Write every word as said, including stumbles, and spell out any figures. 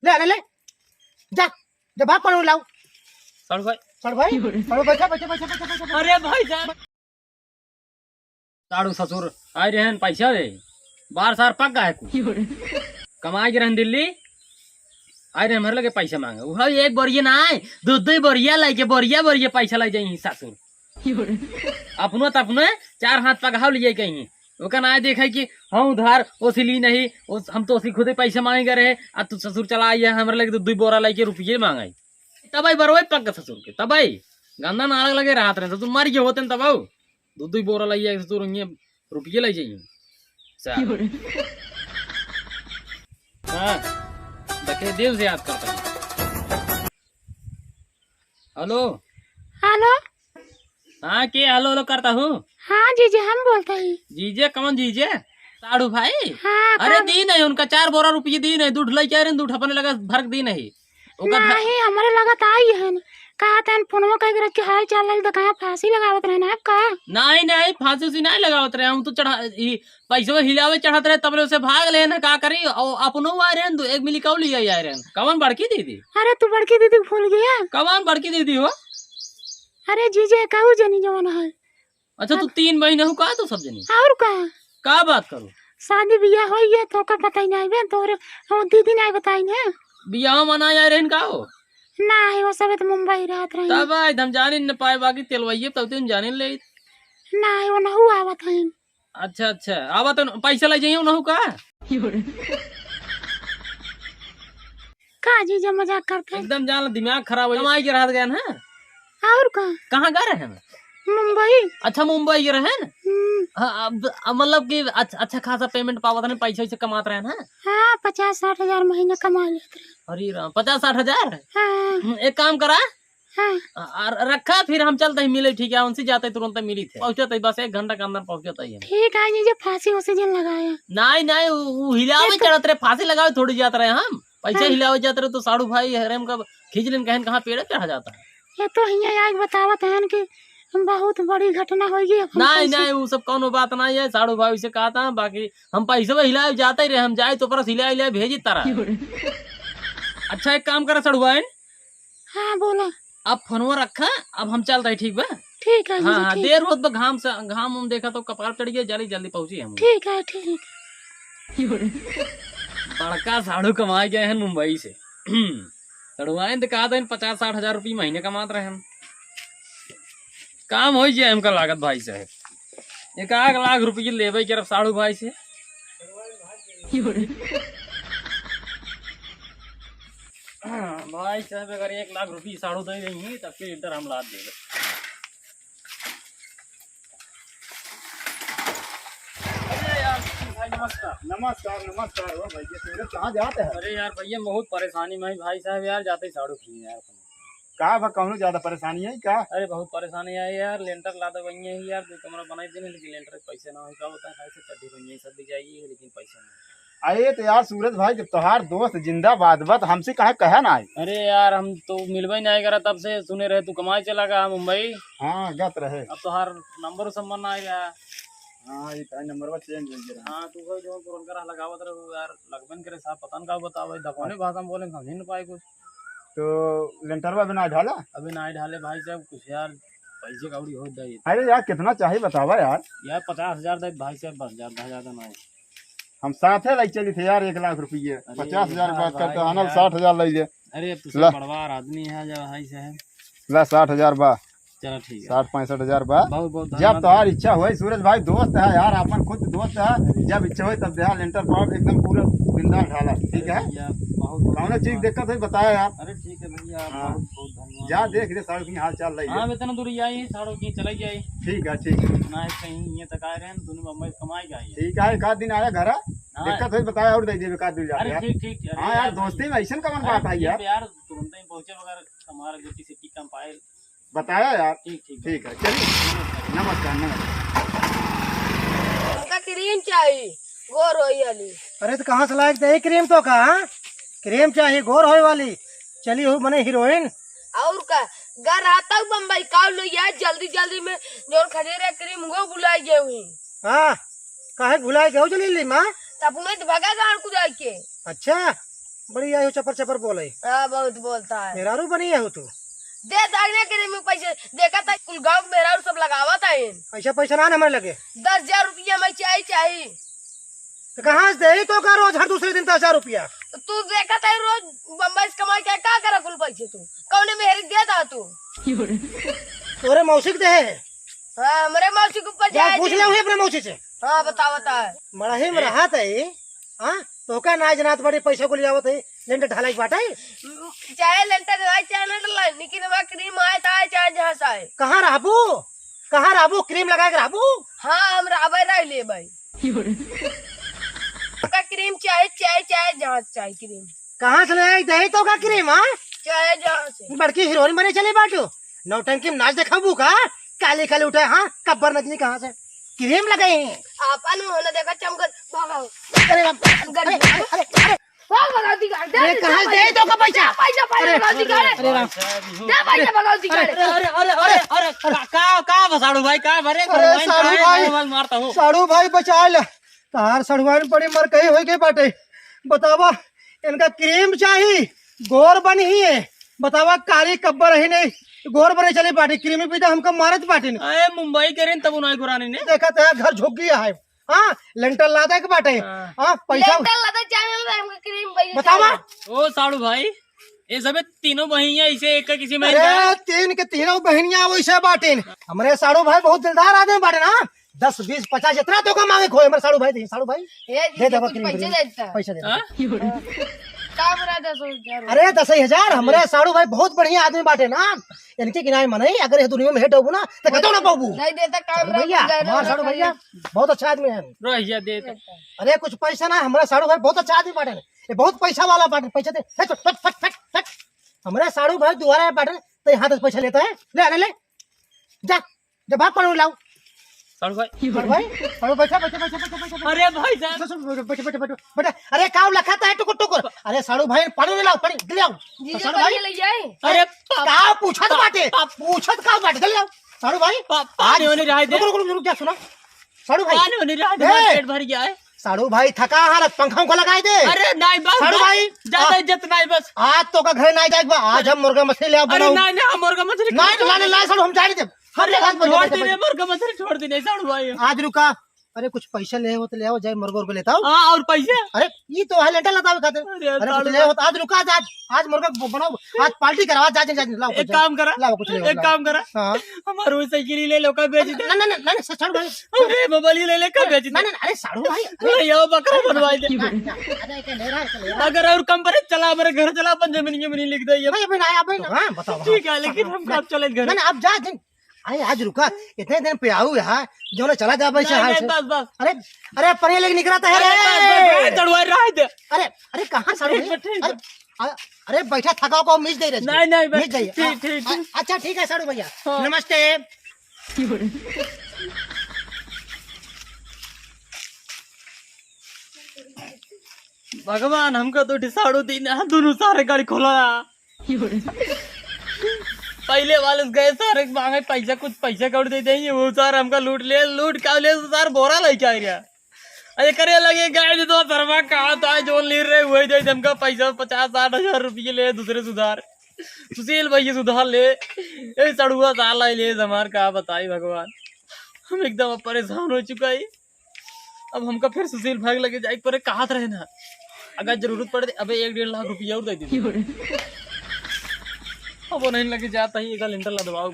ले, ले, ले। जा, जा, भाग, पड़ो लाओ। पड़ो भाई। पड़ो भाई, पड़ो, बैठा, बैठा, बैठा, बैठा, बैठा। अरे भाई साहब। साढ़ू ससुर आए रहन पैसा दे, बार सार पक गए कुल। कमाए के रहन दिल्ली, आए रहन हमरे लगे पैसा मांगे। उहो एक बोरिया ना आए, दो दो बोरिया लेके, बोरिया बोरिया पैसा ले जाई ससुर। अपनो त अपने चार हाथ पगहाव लिए कहीं। ओका ना देखे कि हम उधार ओसी ली नहीं, ओस-, हम तो ओसी खुदे पैसा मांगे रहे, आ तू ससुर चला आइए, हमरे लगे दो दो बोरा लेके रुपये मांगे। तब आई बरवे पक ससुर के, तब आई गंदा नालक लगे रहत रहे, ससुर मर गए होते न तब आऊ। दो दो बोरा लाइए, ससुर उन्हें रुपये ले जाइए। साहब। हाँ, देखे दिल से याद करता हूँ। हेलो। हेलो। हाँ, के हेलो हेलो करता हूँ? हाँ जीजे, हम बोलता ही। जीजे, कौन जीजे? साढ़ू भाई? हाँ, अरे कौन? दी नहीं, उनका चार बोरा रुपये दी नहीं, दूध लेके आ रहे हैं, दूध अपने लगा भर के दी नहीं। ओकर धा- नहीं, हमरे लगत आई है न। कहा तन फोनवा कह के रख के हाल चाल लग कहाँ फांसी लगावत रहे ना आप का? नहीं, नहीं, फांसी उसी नहीं लगावत रहे, हम तो चढ़ा, ई पैसवा हिलावे चढ़त रहे, तबले उसे भाग ले ना, का करी? और अपनो आ रहे हैं, दो, एक मिली कौली आई आ रहे हैं। कौन बड़की दीदी? अरे तू बड़की दीदी को भूल गया? कौन बड़की दीदी हो? अरे जीजे, कहू जनी जवन है। अच्छा, तू अब तीन बहिन हो का तू सब जनी? और का? का बात करू? शादी बियाह होई है तो का बताई नहीं बे तोरे, हम दीदी नहीं बताई ना। बियाह मना आए रहन का हो? नहीं, वो सब तो मुंबई रहत रही। तब आज हम जाने न पाए, बाकी तेलवाइये तब तुम जाने ले। नहीं, वो नहु आवत है। अच्छा, अच्छा, आवा तो पैसा ले जाइए नहु का? का जीजा मजाक करते हैं? एकदम जान लो, दिमाग खराब हो गया। कमाई के रहत गया ना? और का? कहाँ गए रहे हैं? मुंबई। अच्छा, मुंबई गए रहे हैं? हम्म। हाँ, अब, अब मतलब कि अच्छा, अच्छा खासा पेमेंट पावत रहे, पैसा वैसे कमात रहे हैं? हाँ, पचास साठ हजार महीना कमा लेते रहे। अरे राम, पचास साठ हजार? हाँ। हम्म, एक काम करा। हाँ। आ, आ, रखा, फिर हम चलते ही मिले, ठीक है? उनसे जाते ही तुरंत मिली थे, पहुँचते ही बस एक घंटा के अंदर पहुँचते ही हम। ठीक है जीजा, फांसी उसी दिन लगाया। नहीं, नहीं, वो, वो हिलावे ये तो चढ़त रहे, फांसी लगावे थोड़ी जात रहे हम। पैसे हाँ। हिलावे जात रहे तो साढ़ू भाई हरेम का खींच लेन, कहन कहाँ पेड़ चढ़ा जाता है। ये तो हियाँ आके बतावत हैं कि बहुत बड़ी घटना होगी, अब हम नहीं, कैसे नहीं, वो सब कौनो बात नहीं है। साढ़ू भाई से कहा था, बाकी हम पैसे हिलावे जाते ही रहे, हम जाए तो परस हिलाए, हिलाए भेजी तरह। अच्छा, एक काम करा साढ़ू भाई। हाँ, बोला। अब फोनवा रखा, अब हम चलते हैं, ठीक बा? ठीक है हाँ, जीजा, हाँ, ठीक। देर होत बा, घाम से, घाम हम देखा तो कपार चढ़ गया, जल्दी, जल्दी पहुँची हम। ठीक है, ठीक। बड़का साढ़ू कमाए गए हैं मुंबई से। सड़ुआइन तो कहा था, इन पचास साठ हजार रुपये महीने कमात रहे हम। काम हो जाए हमका लागत भाई साहब, एक आध लाख रुपये लेबे करब साढ़ू भाई से। भाई साहब अगर एक लाख रुपये साढ़ू दे देंगे तब फिर इधर हम लाद देंगे। अरे यार, भाई, नमस्कार। नमस्कार, नमस्कार। हो भैया, सूरज, कहाँ जात है? अरे यार, भैया, बहुत परेशानी में है, भाई साहब, यार, जाते ही साड़ू खींच यार। का बा, कौनो ज्यादा परेशानी है का? अरे, बहुत परेशानी है यार, लेंटर ला दे वही है यार, दो कमरा बनाई देने, लेकिन लेंटर के पैसे ना हो, का होता है, खाए से चड्ढी बन जाए, सब बिक जाएगी, लेकिन पैसे ना हो। अरे तो यार सूरज भाई, जब तोहार दोस्त जिंदाबाद बा, तो हमसे काहे कहा ना आई? अरे यार, हम तो मिलबे नहीं करा, तब से सुने रहे तू कमाए चला गया मुंबई। हाँ, गत रहे। अब तोहार नंबर सब मन आ गया। हाँ, ये ताई नंबरवा चेंज हो गया। हाँ, तू कोई जो पुरनका रहा लगावत रहे, वो यार लगबे न करे साहब, पता न का बतावे, दफोने भाषा में बोले, समझ ही न पाए कुछ। तो लेंटरवा अभी ना ढाला? अभी ना ढाले भाई साहब, कुछ यार पैसे कौड़ी हो जाए। अरे यार, कितना चाही बतावा यार। यार, पचास हजार दे भाई साहब, बस, ज्यादा, ज्यादा ना है। हम साथे लाई चली थे यार, एक लाख रुपये। अरे पचास हजार हाँ बात भाई करते हैं ना, यार। साठ हजार लाई ले। अरे, अब तो ला। सब बड़वार आदमी है, जो भाई साहब। ला, साठ हजार बा। चलो, ठीक है। साठ पैंसठ हजार बा। बहुत, बहुत जब धन्यवाद। तोहार इच्छा होई, सूरज भाई दोस्त है यार, अपन खुद दोस्त है, जब इच्छा होई तब देहा, लेंटर पाड़ एकदम पूरा बिंदास ढाला, ठीक है? अरे भैया, बहुत, बहुत कौनो चीज धन्यवाद। दिक्कत होई, बताया यार। अरे ठीक है भैया, हाँ। बहुत, बहुत धन्यवाद। जा देख ले, साढ़ू की हाल चाल रही है। हाँ, इतना दूर ही आई, साढ़ू की चला ही आई। ठीक है, ठीक है। ना कहीं ये तक आए रहे, दोनों बम्बई कमाई गए हैं। ठीक है, एक आध दिन आया घर, हाँ। दिक्कत होई, बताया और दे देबे, एक आध दिन जाके अरे यार। ठीक, ठीक, अरे हाँ यार, यार, दोस्ती में ऐसन कौन अरे बात आई ठीक यार? है यार, तुरंत ही पहुँचे, मगर हमारा जो किसी टिकट पाए बताया यार। ठीक, ठीक। ठीक है, चलिए। नमस्कार, नमस्कार। हमका क्रीम चाही, गोर होई वाली। अरे तो कहाँ से लायक दे क्रीम तो का, हाँ? क्रीम चाही, गोर होई वाली। चली हो मने हीरोइन। और का, घर आता हूँ बम्बई, का लो यार, जल्दी जल्दी में जौन खरीदे रहे क्रीम, वो भुलाई गए हुई। हाँ, काहे भुलाई गए हो जलीली माँ? तब मैं तो भगा गाड़ को जाके। अच्छा, बड़ी आई हो चपर चपर बोले। हाँ, बहुत बोलता है। मेहरारू बनी है हो तू। दे दागने के लिए पैसे देखा था, कुल गाँव के मेहरारू सब लगावत है। ऐसा पैसा ना हमारे लगे। दस हजार रुपया मैं चाही, चाही। तो कहाँ से दे तो का रोज हर दूसरे दिन दस हजार रुपया? तो तू देखा था रोज बम्बई से कमाई के का करा कुल पैसे तू? कौने मेहरी दे दा तू? तोरे मौसी के दे है। हाँ, हमरे मौसी के ऊपर जा जाए पूछ दे। ले हुए अपने मौसी से। हाँ, बता, बता। मड़ही में रहा था ये, हाँ? तो का ना जनात बड़ी पैसा को ले आवत है, लेंटर ढाला के बाटे। चाहे लेंटर ढाला, चाहे ना ढाला, लेकिन हमारा क्रीम आए था, चाहे जहाँ से आए। कहाँ रहबू? कहाँ रहबू? क्रीम लगा के रहबू? हाँ, हम रहबे रह ले भाई। का क्रीम चाहे, चाहे, चाहे जहाँ से चाहे क्रीम। कहाँ से ले आई दही तो का क्रीम, हाँ? चाहे जहाँ से। बड़की हीरोइन बने चले बाटू। नौटंकी में नाच देखाबू का? काली काली उठे, हाँ? कब्बर नजनी कहाँ से? क्रीम लगाई। आपन होने देखा चमकत, भागो। अरे राम, अरे, अरे, अरे, अरे। भाग, भगवती का, दे, अरे, दे, कहाँ दे, दे, दे, दे, दो का पैसा? पैसा, पैसा, अरे, भगवती का, अरे, अरे, राम। दे, पैसा, भगवती का। अरे, अरे, अरे, अरे, अरे, का, का, का बा साढ़ू भाई, का बरे? अरे, साढ़ू भाई, मार, मार, मारता हूँ। साढ़ू भाई, बचा ले। तार सड़ुआइन पड़ी मर कहीं होई गई बाटे। बतावा, इनका क्रीम चाही, गोर बनी है। बतावा, कारी कब्बर ही नहीं, गोर बने चली बाटे, क्रीमी पीता हमका मारत बाटे न। अरे, मुंबई के रेन तब उन्हें गुरानी ने। देखा तो घर झुक गया है। हाँ, लेंटर लादा के बाटे। हाँ। हाँ, पैसा लेंटर लादा चाहे ना, हमका क्रीम पैसा बतावा। चाही। ओ साड़ू भाई, ये सबे तीनों बहिनिया इसे एक किसी में अरे, इनका तीन के तीनों बहिनिया वैसे बाटे न। हमरे साड़ू भाई बहुत दिलदार आदमी बाटे ना। दस, बीस, पचास, जितना तो का मांगे खोए, हमरे साड़ू भाई दे, साड़ू भाई। ए, दे दे, कुछ क्रीम, पैसे क्रीम। दे देता। पैसा दे दे। हाँ? का बुरा दस हजार? अरे, दस हजार, हमरे साड़ू भाई बहुत बढ़िया आदमी बाटे ना। इनके किनारे मनई, अगर ये दुनिया में हेट होबू ना, तो कतो ना पाबू। नहीं देता, काम साड़ू रहा, भैया, गुजारा हमारा रहा, साड़ू भैया बहुत अच्छा आदमी है। रहिया देता। अरे, कुछ पैसा ना, हमरे साड़ू भाई बहुत अच्छा आदमी बाटे। ये बहुत पैसा वाला बाटे, पैसा दे। हट, हट, हट, हट, हट। हमरे साड़ू भाई दुआरा बाटे, तो यहाँ से पैसा लेता है। ले, ले, ले। जा, जा भाग, पानी लाओ। साड़ू भाई। साड़ू भाई, साड़ू, बैठा, बैठा, बैठा, बैठा, बैठा। अरे भाई साहब। बैठा, बैठा, बैठा, बैठा। अरे, काव लखाता है टुकुर टुकुर? अरे, साड़ू भाई, पानी लाओ, पानी, ले आओ। जीजा, साड़ू पानी भाई। ले आई। अरे, पाप, का पूछत पाप, बाटे? पाप। पूछत का बाटे? ले आओ। साड़ू भाई, पाप, पानी आज होने रहा है। रुक, रुक, रुक, रुक, क्या सुना? साड़ू भाई। पानी होने रहा है, ए! पेट भर गया है। साड़ू भाई, थका हालत, पंखा उंखा लगाए दे। अरे, नहीं, बस, साड़ू बस। भाई, ज्यादा आ, इज्जत नहीं, बस। आज तो का घर नहीं जाए, आज हम मुर्गा मछली ले आओ, अरे, बनाओ। नहीं, नहीं, हम मुर्गा मछली नहीं, खाते नहीं, नहीं, नहीं, साड़ू, हम जाए नहीं देब। हम अरे, जाए हम नहीं देब, छोड़ बैठे, दीने, बैठे। मुर्गा मछली छोड़ दीने, साड़ू भाई। आज रुका, अरे, कुछ पैसा ले हो तो ले आओ, जाए मुर्गा उर्गा लेता हूँ। हाँ, और पैसे? अरे, ये तो है, लेंटर लतावे खातिर। अरे, अरे, कुछ साड़ू ले हो तो आज रुका, आज, आज, आज मुर्गा ब-, बनाओ, आज पार्टी कराओ, आज, आज, आज, लाओ, एक कुछ काम करा, लाओ, कुछ ले, एक लाओ। काम करा। हाँ। हमार वो साइकिल ही ले लो, का बेच दे। नहीं, नहीं, नहीं, नहीं, साड़ू भाई। अरे, मोबाइल ही ले ले, का बेच दे। नहीं, नहीं, अरे, साड़ू भाई, अरे। अरे, यो बकरा बनवाई दे। नहीं, नहीं, अरे, एक ले रहा है, एक ले रहा है। अगर और कम परे, चला, हमारे घर चला, अपन जमीन, जमीन लिख दे, ये। भाई, अभी ना, अभी ना। हाँ, बताओ, ठीक है, हाँ, लेकिन हाँ, हम कब चले घर? नहीं, नहीं, अब जा, जिन, अरे, आज रुका, इतने दिन पे आऊ यहाँ, जो ना चला जा, भाई, नहीं, यहाँ नहीं, से। बस, बस। अरे, अरे, पनिया लेके निकला था, अरे, अरे। बस, बस, बस, चढ़वाई रहा है दे। अरे, अरे, कहाँ साड़ू ठीक भाई? बा, ठीक अरे, बा। अ-, अरे, बैठा थका को मिस दे रहे। नहीं, नहीं, बस, मिस दे। ठीक, हाँ, ठीक, हाँ, ठीक। अच्छा, ठीक है, साड़ू भैया। हाँ। नमस्ते। भगवान, हमका तो साड़ू दीन, हाँ, दोनों सारे गाड़ी खोला। पहले वाले गए सारे मांगे पैसा, कुछ पैसा कौड़ी दे देंगे, वो सार हमका लूट ले, लूट का ले, सार बोरा लेके आ गया। अरे करे लगे, गाय दे दो, सरवा कहा था, जो ले रहे, वही दे, हमका पैसा पचास साठ हजार रुपये ले, दूसरे सुधार। सुशील भैया सुधार ले, ए सड़ुआ साला ले, हमार का बताई भगवान, हम एकदम परेशान हो चुका है। अब हमका फिर सुशील भाई लगे जाए के परे, कहत रहे ना, अगर जरूरत पड़े, अबे एक डेढ़ लाख रुपया और दे दीजिए। अब वो नहीं लगे जाता ही, एक लेंटर लदवाओ।